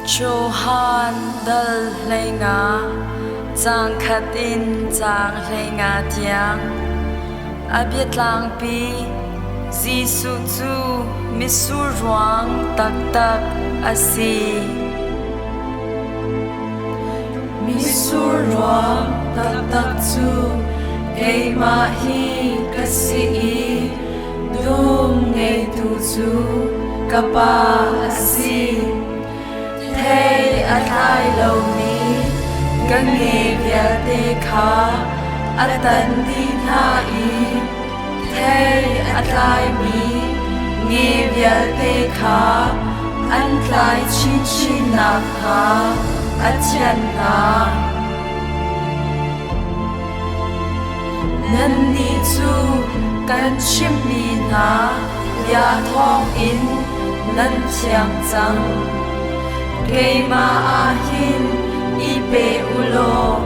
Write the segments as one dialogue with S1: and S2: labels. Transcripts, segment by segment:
S1: Johan dal 15, caang khat in caang 15 tiang. A biatlangpi Jesuh cu mitsur ruang taktak a si. Mitsur ruang taktak cu keimah hi ka si i dum ngeitu cu ka Pa a si. Thei a tlai lomi ka nge vialte kha a tan dih hna i thei a tlaimi nge vialte kha an tlai chinchin nakhnga a thianh hna. Nannih cu kan chimhmi hna bia thawngin nan thiang cang. Keimah ah hin i pe u law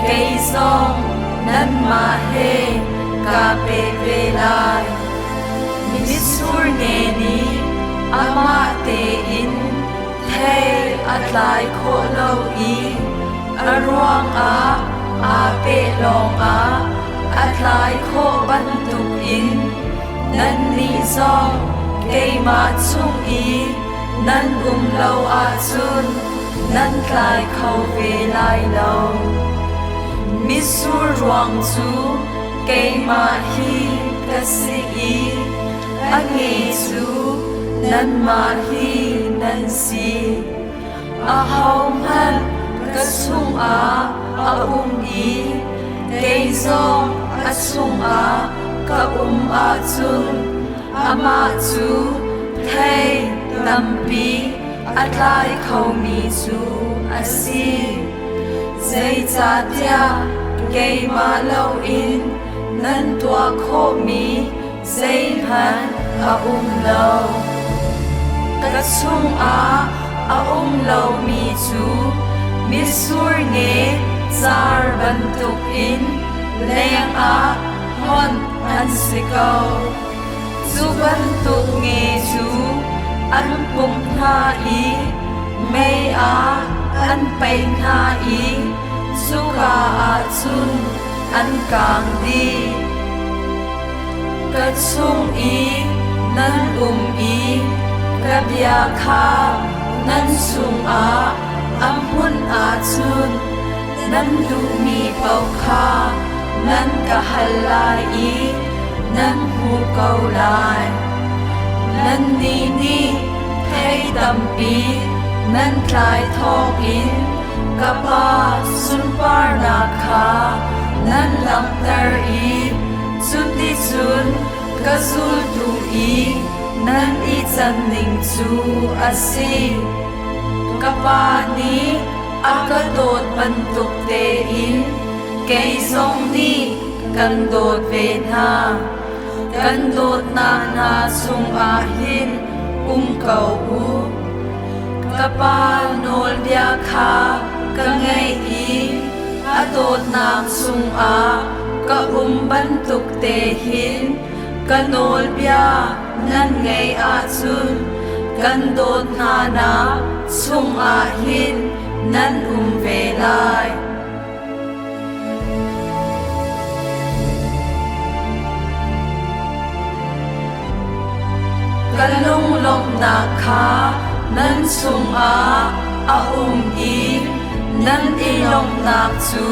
S1: kei zong nanmah he kaa pe ve lai. Mitsur nge nih amah tein thei a tlai khawh lo i a ruangah aa peh lawngah a tlai khawh bantukin nannih zong keimah chung i nan um lo ahcun nan tlai kho ve lai lo. Mitsur ruang cu keimah hi ka si i a nge cu nanmah hi nan si. Ahohmanh ka chungah a um i kei zong a chungah ka um ahcun amah cu thei tampi a tlai khomi cu a si. Zeicahtiah keimah loin nan tuah khawhmi zeihmanh a um lo. Ka chungah a um lomi cu mitsur nge car bantukin lengah hlonh an si ko. Cu bantuk nge cu an pumh hna i mei ah an paih hna i cuka ah cun an kaang dih. Ka chung i nan um i ka bia kha nan chungah a hmunh ahcun nan duhmi paoh kha nan ka hal lai i nan hmu ko lai. Nannih nih thei tampi nan tlai thawngin ka Pa sunparnak kha nan langhter i cuticun ka zultu i nan i canning cu a si. Ka Pa nih a ka dawt bantuk tein kei zong nih kan dawt ve hna. Kan dawtnak hna chungah hin um ko u. Ka Pa nawlbia kha ka ngaih i a dawtnak chungah ka um bantuk te hin ka nawlbia nan ngaih ahcun kan dawt hna nak chungah hin nan um ve lai. Ka lunglawmhnak kha nan chungah a um i nan i lawmhnak cu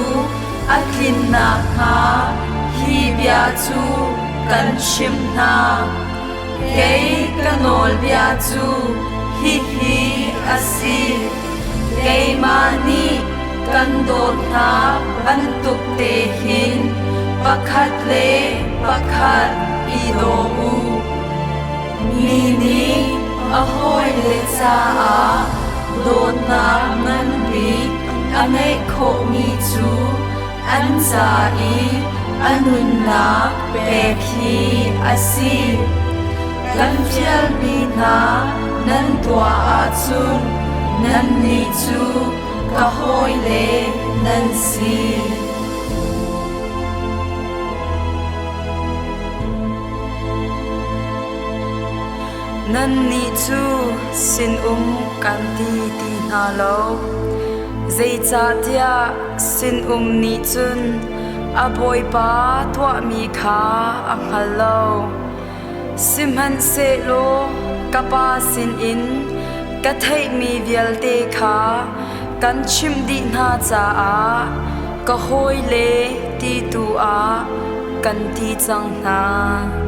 S1: a tlin nakhnga hi bia cu kan chimh hna. Kei ka nawlbia cu hihi a si: Keimah nih kan dawt hna bantuk te hin pakhat le pakhat i daw u. Mi nih a hawile caah dawtnak ngan bik a ngeih khawhmi cu an ca i a nunnak pek hi a si. Kan fialmi hna nan tuah ahcun nannih cu ka hawile nan si. Nannih cu sinum kan ti ti hna lo, zeicahtiah sinum nih cun a bawipa tuahmi kha a hngal lo. Sihmanhsehlaw ka Pa sinin ka theihmi vialte kha kan chimh dih hna caah ka hawile ti tu ah kan ti cang hna.